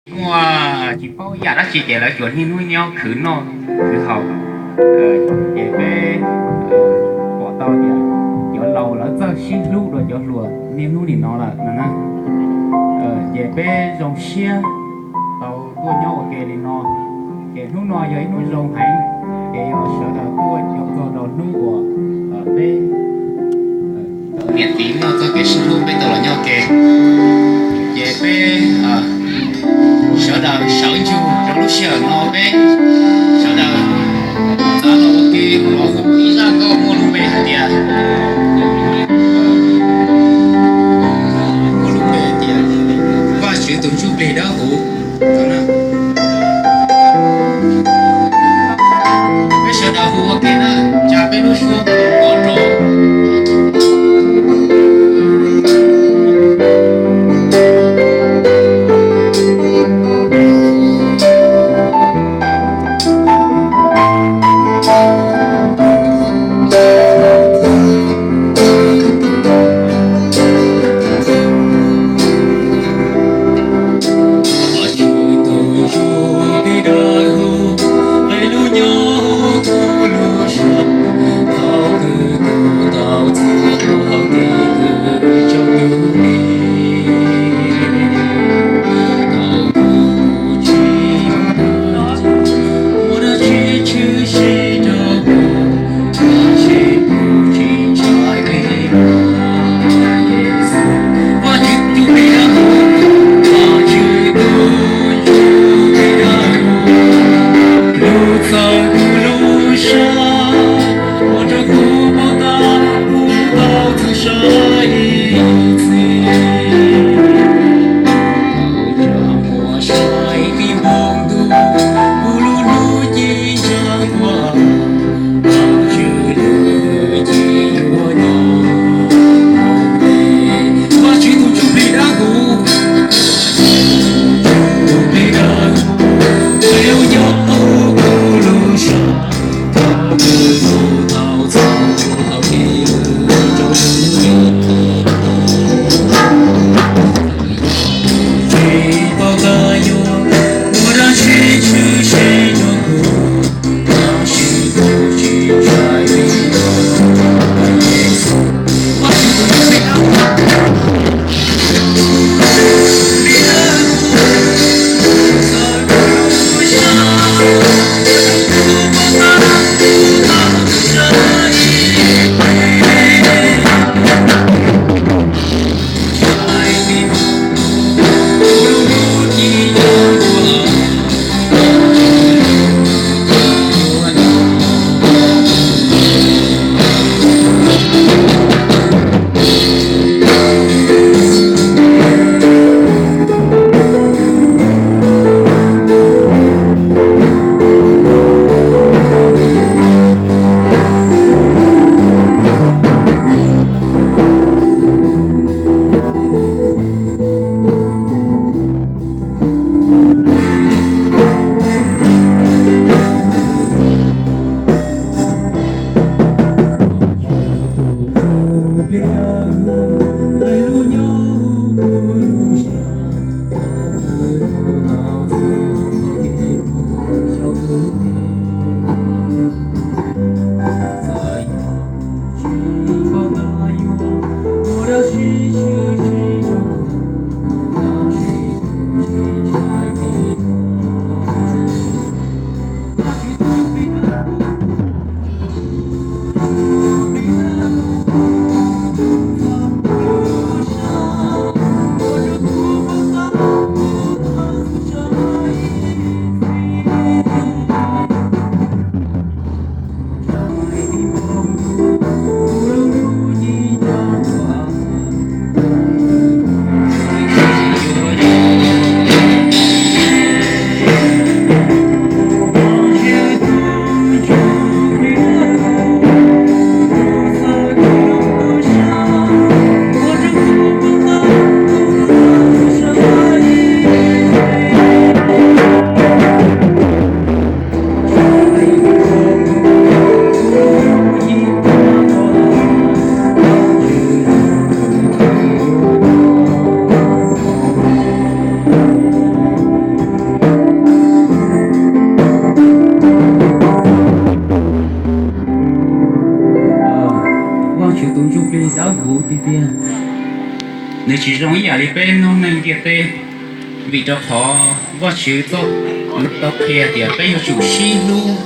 Muaj tsis paub yam dab tsi ces lawv tsuas niaj hnub nyob khwv noj khwv haus. Ces peb pom tau tias cov laus lawv txawj sib hlub rau cov hluas niaj hnub nim no lawm no na. Ces peb zoo siab tau tuaj nyob ua ke li no. Ces hnub no yog ib hnub zoo heev, ces yog sawv daws tuaj coj txog rau hnub uas peb niam txiv muaj txoj kev sib hlub peb tau los nyob ua ke. Ces peb sawv daws sawv ntsug rau lub sij hawm no peb sawv daws txav los ua ke los hu ib zaj nkauj muaj lub npe hais tias, muaj lub npe tias Vajtswv tus ntsuj plig dawb huv. Peb sawv daws hu ua ke na, tsa peb lub suab kom rau. Nws tsis zoo ib yam li peb noob neej ntiaj teb, vim rau qhov Vajtswv tau qhia tias peb yuav tsum sib hlub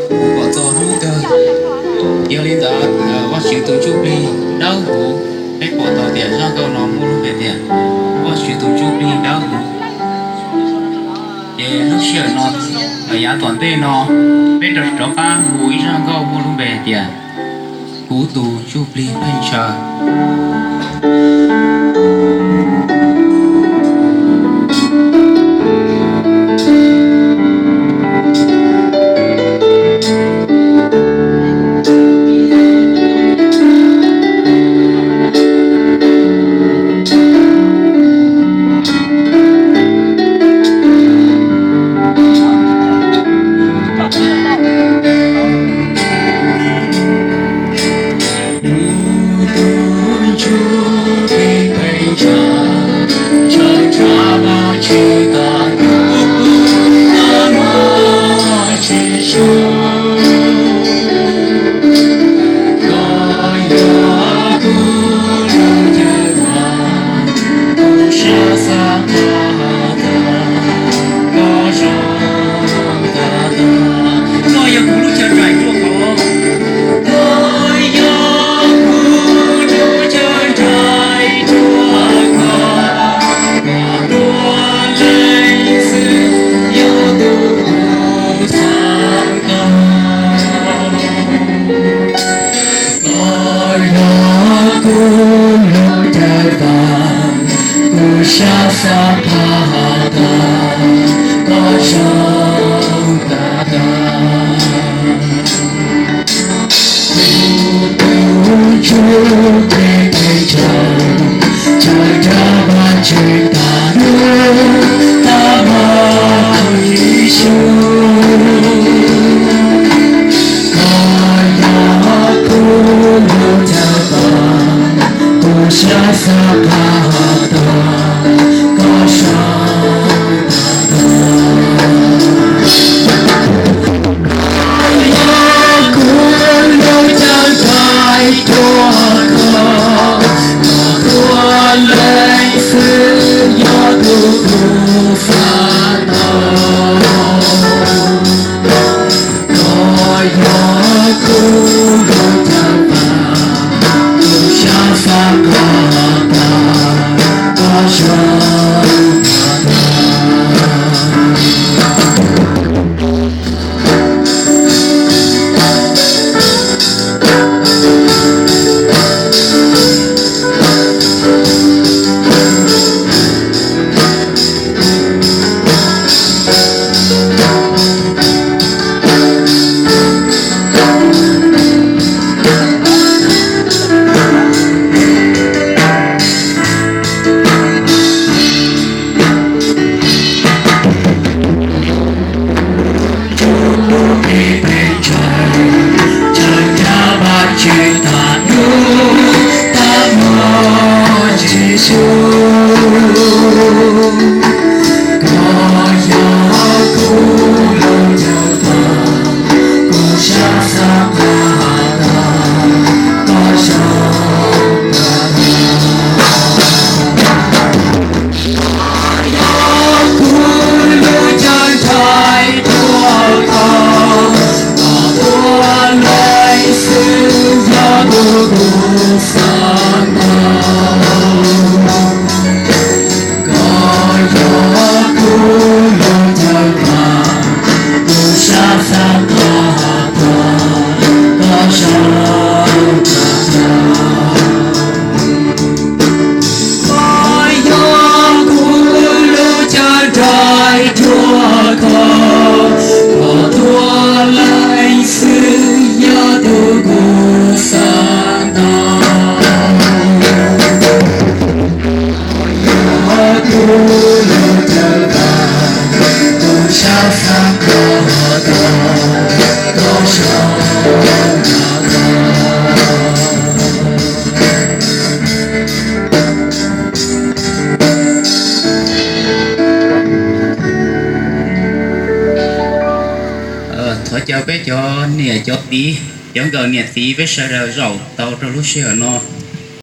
kom txog hnub kawg. Yog li ntawd, Vajtswv tus ntsuj plig dawb huv, peb pom tau tias zaj nkauj no muaj lub npe tias Vajtswv tus ntsuj plig dawb huv. Ces lub sij hawm no, yav tom ntej no, peb rov qab hu ib zaj nkauj muaj lub npe tias Kuv tus ntsuj plig pheej ntshaw. Koj yog kuv lub cawv tag, kuv sab xav pab has tas, koj zoo tas tas. Kuv tus Tswv peb pheej ntshaw, ntshaw nrog Vajtswv tas hnub tas hmo Yexus. Koj yog kuv lub cawv tag, kuv sab xav pab has tas, koj zoo tas tas. Koj yog kuv lub cawv tag, tuav koj, koj tuav leej xwb yog tus kuv xav tau. Koj yog kuv lub cawv tag, kuv sab xav pab has tas, koj zoo tas tas. Ntshaw nrog Vajtswv tas hnub tas hmo Yexus. Koj yog kuv lub cawv tag, kuv sab xav pab has tas, koj zoo tas tas. Koj yog kuv lub cawv tag, tuav koj, koj tuav leej xwb yog tus kuv xav tau. Koj yog kuv lub cawv tag, kuv sab xav pab has tas, koj zoo tas tas. Koj yog kuv lub cawv tag, tuav koj, koj tuav leej xwb yog tus kuv xav tau. Koj yog kuv lub cawv tag, kuv sab xav pab has tas, koj zoo tas tas. Thov caw peb cov niam cov txiv, cov nkawm niam txiv peb sawv daws zaum tau rau lub sij hawm no.